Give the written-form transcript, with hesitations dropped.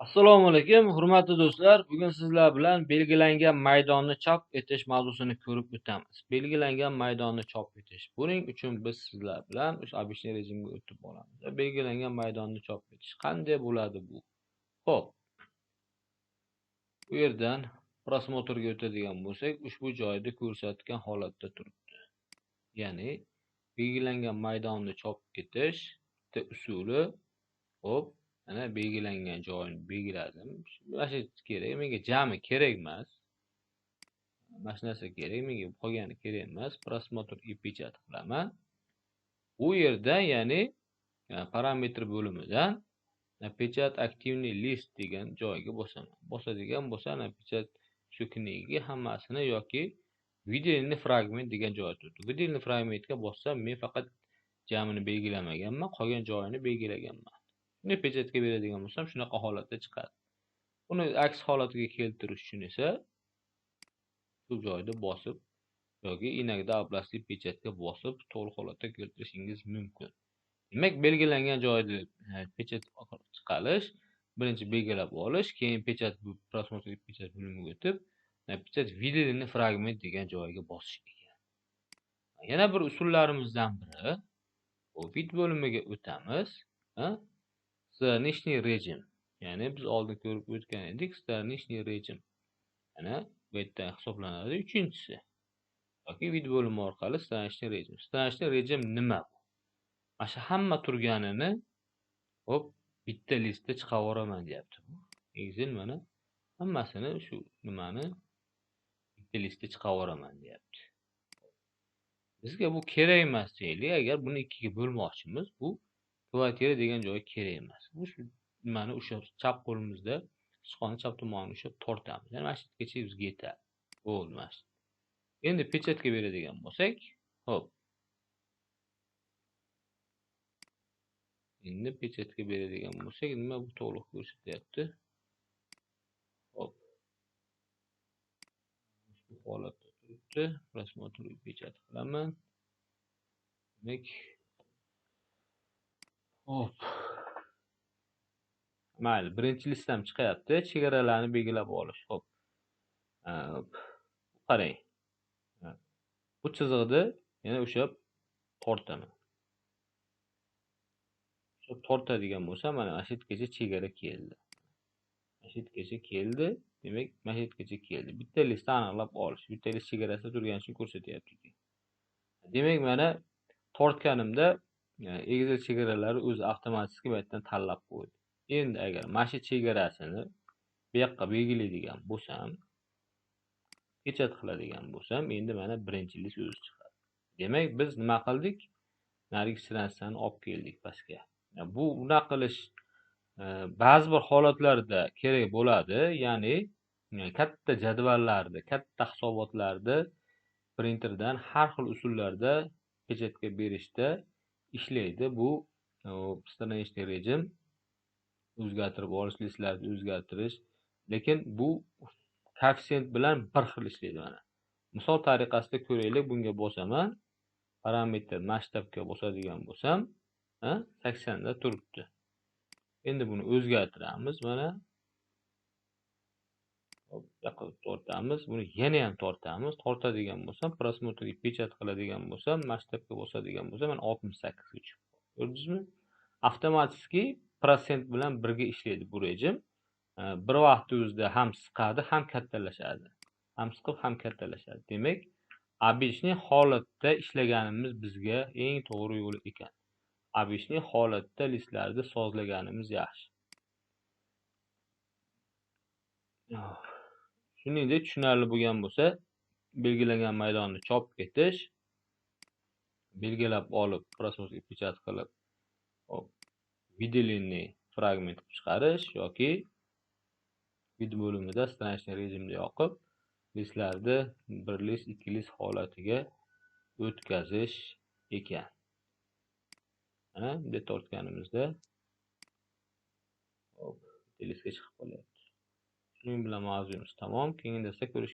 Assalomu alaykum, hurmatli do'stlar. Bugun sizlar bilan belgilangan maydonni chop etish mavzusini ko'rib o'tamiz. Belgilangan maydonni chop etish. Buning uchun biz sizlar bilan o'sha обычный rejimga o'tib olamiz. Belgilangan maydonni chop etish qanday bo'ladi bu? Xo'p. Bu yerdan просмотрga o'tadigan bo'lsak, ushbu joyda ko'rsatgan holatda turibdi. Ya'ni belgilangan maydonni chop etish bitta usuli. Xo'p. Mana belgilangan joyini belgiladim. Mana shu kerak, menga jami kerak emas. Mana shu narsa kerak, menga qolgani kerak emas. Просмотр и печать qilaman. Bu yerda, ya'ni parametr bo'limidan печать активный list degan joyga bosaman. Bosadigan bo'lsa, печать shu kniga hammasini yoki выделенный fragment degan joyga turibdi. Выделенный fragmentga bossam, men faqat jamini belgilamaganman, qolgan joyini belgilaganman. Buni pechatga beradigan bo'lsam, shunaqa holatda chiqadi. Buni aks holatiga keltirish uchun esa shu joyda bosib yoki иногда области pechatga bosib to'g'ri holatga keltirishingiz mumkin. Demak, belgilangan joyda pechat chiqarish, birinchi belgilab olish, keyin pechat просмотр pechat bo'limiga o'tib, pechat выделенный fragment degan joyga bosish ekan. Yana bir usullarimizdan biri bu вид bo'limiga o'tamiz. Страничный rejim. Ya'ni biz oldin ko'rib o'tgan edik, страничный rejim. Mana bu yerda hisoblanadi uchinchisi. Yoki вид bo'limi orqali страничный rejim. Страничный rejim nima bu? Mana shu hamma turganini hop bitta listda chiqarib deyapti bu. Excel mana hammasini shu nimani bitta listda chiqarib deyapti. Bizga bu kerak emas deylik. Agar buni ikkiga bo'lmoqchimiz, bu kvartira degan joyi kerak emas. Bu shu nimani ushlab chap qo'limizda sichqonni chap tomonini ushlab tortamiz. Ya'ni mana shu yergacha bizga yetadi. Bo'ldi mana shu. Endi pechatga beradigan bo'lsak, xo'p. Endi pechatga beradigan bo'lsak, nima bu to'liq ko'rsatyapti? Xo'p. Ushbu holatda turibdi. Просмотр pechat qilaman. Demak, hop. Mayli, birinchi listam chiqayapti. Chegaralarni belgilab olish. Hop. Qarang. Bu chiziqni yana ushlab tortaman. Ushlab tortadigan bo'lsam, mana shu yergacha chegara keldi. Mana shu yergacha keldi. Demak, mana shu yergacha keldi. Bitta listni aniqlab olish. Bitta list chegarasida turgani uchun ko'rsatyapti. Demak, mana tortganimda Excel chegaralari o'zi avtomatik bu yerdan tanlab qo'ydi. Endi agar mana shu chegarasini bu yoqqa belgilaydigan bo'lsam, pechat qiladigan bo'lsam, endi mana birinchi list o'zi chiqadi. Demak, biz nima qildik? Narigi stransani olib keldik pastga. Bu unaqa qilish ba'zi bir holatlarda kerak bo'ladi, ya'ni katta jadvallarda, katta hisobotlarda printerdan har xil usullarda pechatga berishda ishlaydi. Bu страничный rejim o'zgartirib olish, listlarni o'zgartirish, lekin bu koeffitsient bilan bir xil ishlaydi mana. Misol tariqasida ko'raylik, bunga bosaman, parametr masshtabga bosadigan bo'lsam, 80 da turibdi. Endi buni o'zgartiramiz mana. Hop, yoqqa tortamiz, buni yana ham tortamiz. Tortadigan bo'lsam, просмотр pechat qiladigan bo'lsam, masshtabga bosadigan bo'lsam, mana 68 ga tushib. Ko'rdingizmi? Avtomatik prosent bilan birga ishlaydi bu rejim. Bir vaqt o'zida ham siqadi, ham kattalashadi. Ham siqib, ham kattalashadi. Demak, обычный holatda ishlaganimiz bizga eng to'g'ri yo'l ekan. Обычный holatda listlarni sozlaganimiz yaxshi. Shuningdek, tushunarli bo'lgan bo'lsa, belgilangan maydonni chop etish, belgilab olib, просмотр pechat qilib, hop, выделенный fragment qilib chiqarish yoki вид bo'limida страничный rejimda yoqib, listlarni bir list, ikki list holatiga o'tkazish ekan. Mana bunday tortganimizda hop, listga chiqib qolyapti. Shuning bilan mavzumiz tamom. Keyingi darsda ko'rishguncha.